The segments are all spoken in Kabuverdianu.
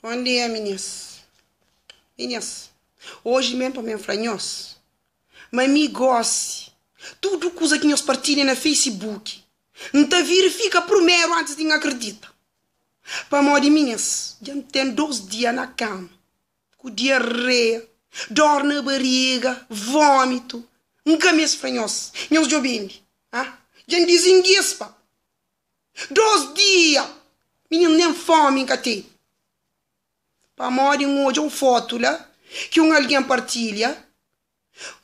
Bon dia minis Minis Oji mesmo pa mi fla nhos Ma mi gosi Tudu kuza ki nhos partilha na Facebook N ta verifika primeru antis di N akredita Pamodi minis Dja N ten 2 dia na kama Ku diarreia Dor na bariga Vomitu N ka meste fla nhos Nhos djobe-m li Ha Dja N dizingispa Dos dia mininu nen fomi N ka tene. Pamodi N odja un fotu la ki un algen partilha,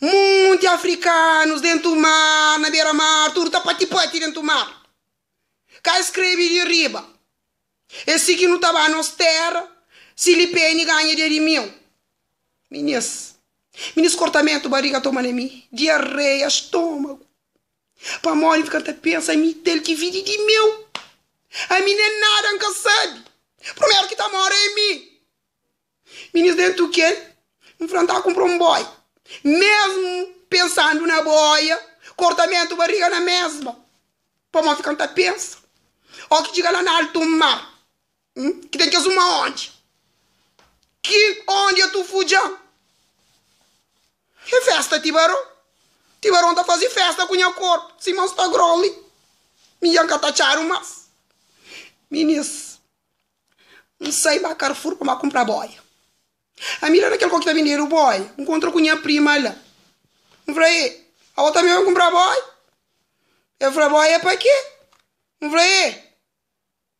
munti afrikanus dentu mar, na bera mar, tudu ta pati-pati dentu mar. Ka es skrebe di riba, É si ki nu ta ba nos tera si li peni ganha dia di miu. Minis, minis kortamentu bariga toma na mi, diarreia, stomagu. Pamodi N fika ta pensa, ami tel ki vidi di meu, ami nen nada N ka sabe. Primeru ki ta more é mi. Minis dentu kel, N fla N ta kunpra un boia. Mesmu pensandu na boia, kortamentu bariga na mesma. Pamodi N fika ta pensa, o ki txiga la na altu mar, ki ten kes uma ondi, ki ondia tu fudja-m. É festa tibaron. Tibaron ta faze festa ku nha korpu, sima N sta groli. Mi dja N ka ta atxadu mas. Minis, N sai ba Carrefour pa N ba kunpra boia. Ami la na kel kau ki ta bendedu boia, N nkontra ku nha prima la. N fla, E, abo tanbe ben kunpra boia? El fla, Boia pa ke? N fla, E,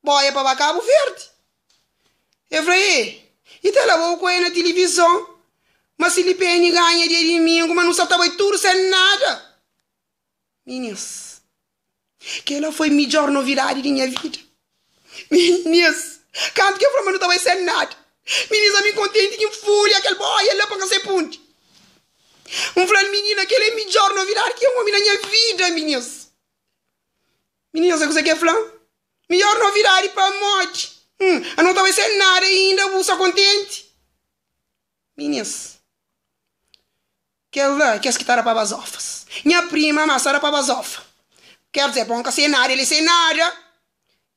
Boia pa ba Kabu Verdi. E fla, E, i ta laba-u ku e na tilivizon, ma si li peni ganha dia dimingu, ma nu sa ta bai tudu sen nada. Minis, kela foi midjor novidadi di nha vida. Minis, kantu ki e fla ma nu ta bai sen nada, minis, ami kontenti ki N fulha kel boia la pa N ka sai pundi. N fla-l, Minina, kela é midjor novidadi ki N obi na nha vida, minis. Minina sa kuzê ki el fla? Midjór novidadi pamodi? Hum, a no ta bai sen nada inda bu sta kontenti? Minis, kel la kes ki ta da pa bazofas. Nha prima ma sta da pa bazofa. Ker dizer, bon ka sen nada, el é sen nada.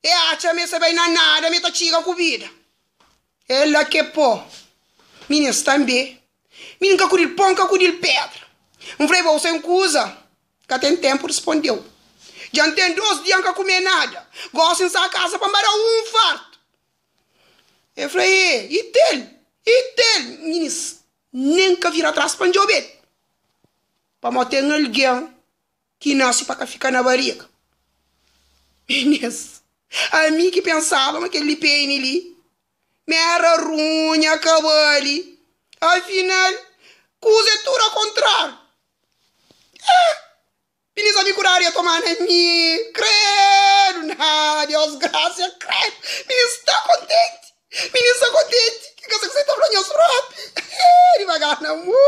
E atxa ma e sta bai na nada, ma e ta txiga ku bida. El la ke po. Minis tanbe. Mininu ka kudi-l pon, ka kudi-l pedra. N fla-i bo sen kuza. Ka ten tenpu rispondeu. Dja N ten dos dia N ka kume nada. Gosi N sa kasa pa N ba da un fartu. E fla, E, i tel, i tel. Minis nen ka vira tras pa N djobe-l. Pamodi ten algen ki nase pa ka fika na bariga. Minis, ami ki pensaba ma kel li peni li mi era runha, ka bali. Afinal, kuza é tudu akontrariu. Eh! Minis ami ku dadu ia toma na mi. Credo! Na Deus gracia, credo! Minis sta kontenti! Minis sta kontenti! Ki kasa ki sa ta fla nhos propi? Eh! Divagar na mu.